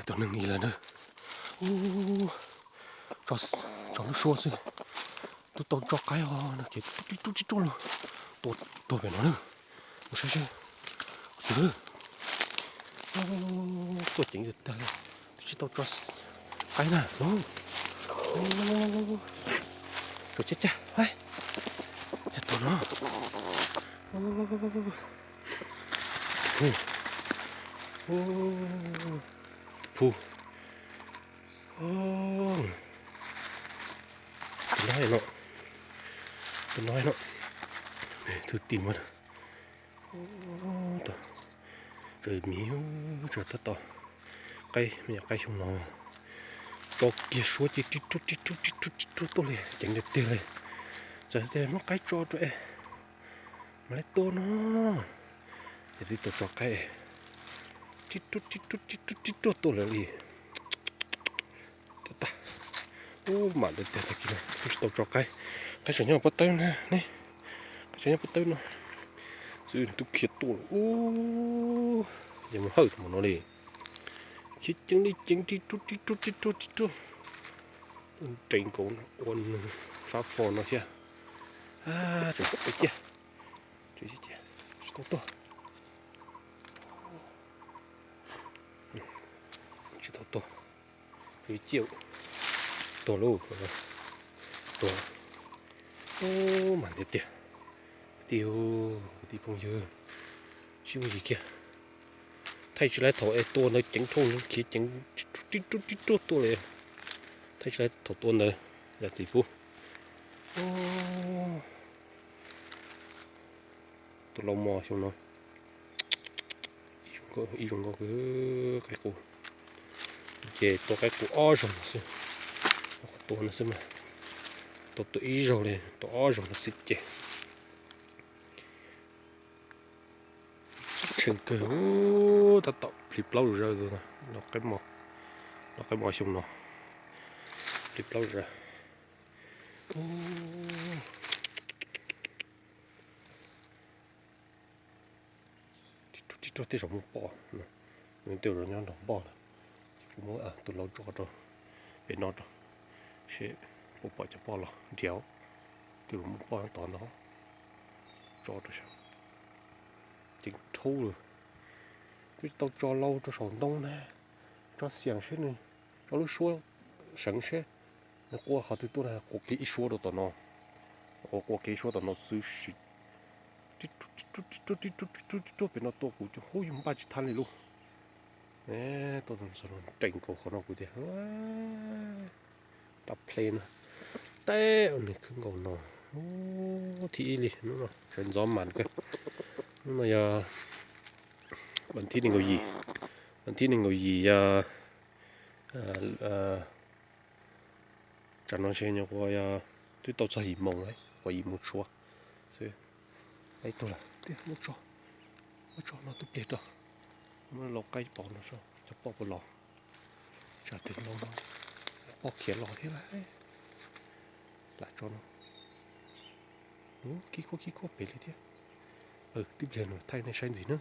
Tus neeg ib lawm na. Ub, tso lub suab xwb. Twb tau tso qaib os, no kev rub rib rub rib rub los tua tuag pem no na. Mus saib seb. Tus tuaj ceev tag li, twb tsis tau tso qaib na no. Tus cab cab, cab tuag no. Tus phu. Tus no no, tus no no, thwj tim mas. Tseem miv, tseem tab tom qaib, me nyuam qaib xyoo no. Tso kiag suab ces rib rub rib rub rib rub rib rub tuaj li, ceev tiag tiag li. Txawm tias muab qaib tso rau es mam li tua no. Ces twb tau tso qaib, rib rub rib rub rib rub rib rub tuaj lawm li. Tag tag. Ub, mam tiag tiag tag kis no twb tsis tau tso qaib. Qaib tseem nyob pob tawb na ne. Qaib tseem nyob pob tawb no. Xwb twb khiav tuaj lawm. Ub, ces mus hawm tus no li. Khiav ceev li ceev, rib rub rib rub rib rub rib rub. Nrees nkaus ua nws sab fo no thiab. Tseem pom peb ciaj, tsis tau tuag. Tsis tau tuag, ciaj tuag lauj, tuag. Ub, mam tiag tiag. Kwv tij, kwv tij phooj ywg, sib muaj yig kiag. Thaij tsis laib thaum es tua ntawd ceev dhau, khiav ceev rib rub rib rub tuaj li. Thaij tsis laib thaum tua ntawd, yam txiv pub. Tus lau mos xyoo no ib zoo nkauj, qaib qus. Ces tua qaib qus ob zaug no xwb, tua no xwb mas, tua tua ib zaug li, tua ob zaug no xwb ces tshee kawg. Tab tom plig plaub zaws, lau qaib mos xyoo no plig plaub zaws. Rib rub rib rub tej zaum muaj poj, tej zaum nyob nrog npoj na. Kuv muab tus lau tso rau pem no rau, seb puas pom cov poj los nrhiav. Tej zaum muaj poj nyob tod ntag, tso rau saib. Ceev dhau lawm. Twb tsis tau tso lau rau saum ntoo na, tso xiam seb nws, tso lub suab seev seb nws qua qhov twg tuaj na, qua kiag ib suab rau tom no. Qua kiag ib suab tom no xwb sis, rib rub rib rub rib rub rib rub rib rub pem no tuaj kuv cov hub yug npaj tsis thab li lauj. Tuaj nrees nkaus qhov no kuv tias, dab plhe na, teb nws khwb nkaus no. Thib ib li hnub no sawv ntxov mas kawg. Hnub no yog vas thib nees nkaum yim, vas thib nees nkaum yim yog, tsam no ntshe nyuam qhuav yog twb tau txog yim moos lawm, qhov yim moos tshuav xwb. Qaib tuag lawm tiag, muab tso, muab tso no twb pliag rau, muab lau qaib pov no, cov poj puas los. Tsam twg los no, poj khiav los thiab lawm. Lam tso no. Kib kuaj kib kuaj pem li thiab. Twb pliag no thaij nej saib ntxiv na.